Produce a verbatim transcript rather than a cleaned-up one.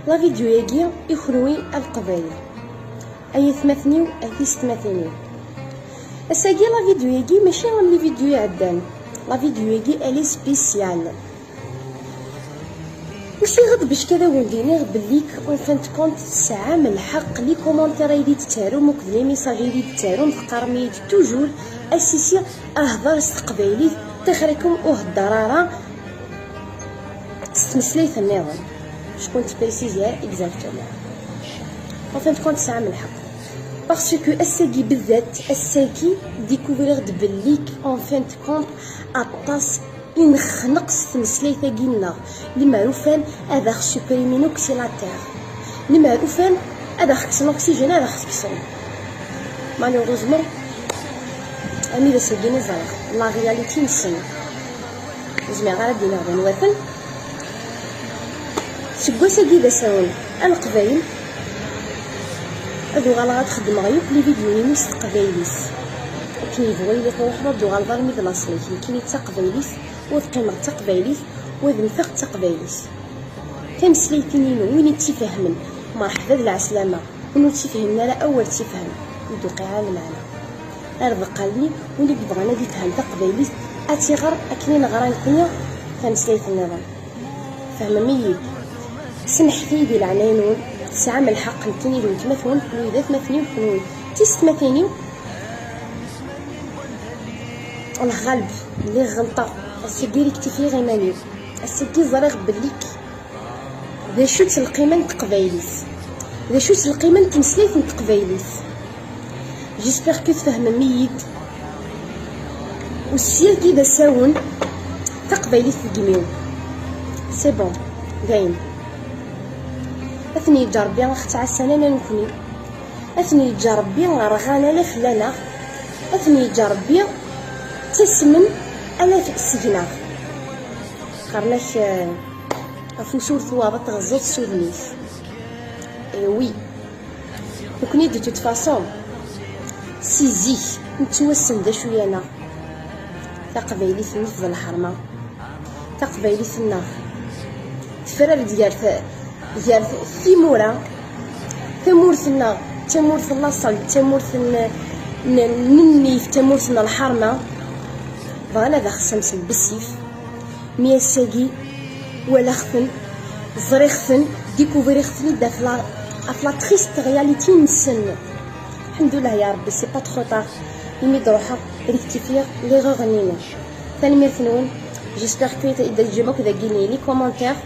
La vidéo-agi i kunwi a Leqbayel, ay atmaten-iw, a tisetmatin-iw. Ass-agi la vidéo-agi mačči am les vidéos iɛeddan. La vidéo-agi elle est spéciale. Usiɣ-d bac ad awen-d-iniɣ belli en fin de compte tesɛam lḥeqq, les commentaires ay d-tettarum akked les messages ay d-tettarum, teqqarem-iyi-d toujours: a Sisi, hder s teqbaylit, tixer-ikem ur hedder ara s tmeslayt nniḍen. Je compte préciser exactement. En fin de compte tesɛam lḥeqq. Parce que ass-agi bizzat, ass-agi découvriɣ-d belli en fin de compte aṭas i nexneq s tmeslayt-agi-nneɣ. Lemmer ufan ad aɣ-supprimin akk si la terre. Lemmer ufan ad aɣ-kksen l'oxygène, ad aɣ-kksen. Malheureusement, armi d ass-agi i ẓriɣ la réalité-nsen. Ur zmireɣ ara ad d-iniɣ d anwaten. Seg wass-agi d asawen a Leqbayel, ad uɣaleɣ ad xeddmeɣ yakk les vidéos-inu s teqbaylit. Akken yebɣu yili truḥeḍ, ad d-tuɣaleḍ armi d laṣel-ik. Nekkini d taqbaylit, u ad qqimeɣ d taqbaylit, u ad mmteɣ d taqbaylit. Tameslayt-inu, win i tt-ifehmen, merḥba d lɛeslama. Win ur tt-ifhimen ara, awer tt-ifhem, ur d-tuqiɛ ara lmeɛna. Ar d qqalen-i, win i yebɣan ad ifhem taqbaylit, ad tt-iɣer akken i neɣra nekkni tameslayt nniḍen. Fehmem-iyi-d. Semḥet-iyi di leɛnaya-nwen, tesɛam lḥeqq, nekkini d weltma-twen, kenwi d atmaten-iw, kenwi d tisetmatin-iw. Allah ɣaleb, lliɣ ɣelṭeɣ. Ass-agi rektifiɣ iman-iw. Ass-agi ẓriɣ belli d acu-tt lqima n teqbaylit, d acu-tt lqima n tmeslayt n teqbaylit. J'espère que tfehmem-iyi-d. U ssyagi d asawen taqbaylit deg imi-w. C'est bon, dayen. Ad ten-yeǧǧ Rebbi ad ɣ-ttɛassan ala nekni. Ad ten-yeǧǧ Rebbi rɣan ala fell-aneɣ. Ad ten-yeǧǧ Rebbi ttasmen ala f-, seg-neɣ. Qqaren-ak, eh, afus ur tewwaḍ ad teɣẓeḍ s udem-ik. Eh oui. Nekni de toute façon, si zik nettwassen d acu-yaneɣ. Taqbaylit-nneɣ d lḥerma. Taqbaylit-nneɣ tefrar-d gar t-, gar t-, timura. Tamurt-nneɣ d tamurt n laṣel, d tamurt n, n, n nnif, d tamurt n lḥerma. Bɣan ad aɣ-ssamsen bessif. Mi ass-agi walaɣ-ten, ẓriɣ-ten, découvriɣ-ten-id ɣef la, ɣef la triste réalité-nsen. Lḥemdullah ya Rebbi, c'est pas trop tard. Imi d-ruḥeɣ, rectifiɣ l'erreur-nni-inu. Tanemmirt-nwen. J'espère que i d-teǧǧam akk dagi les commentaires.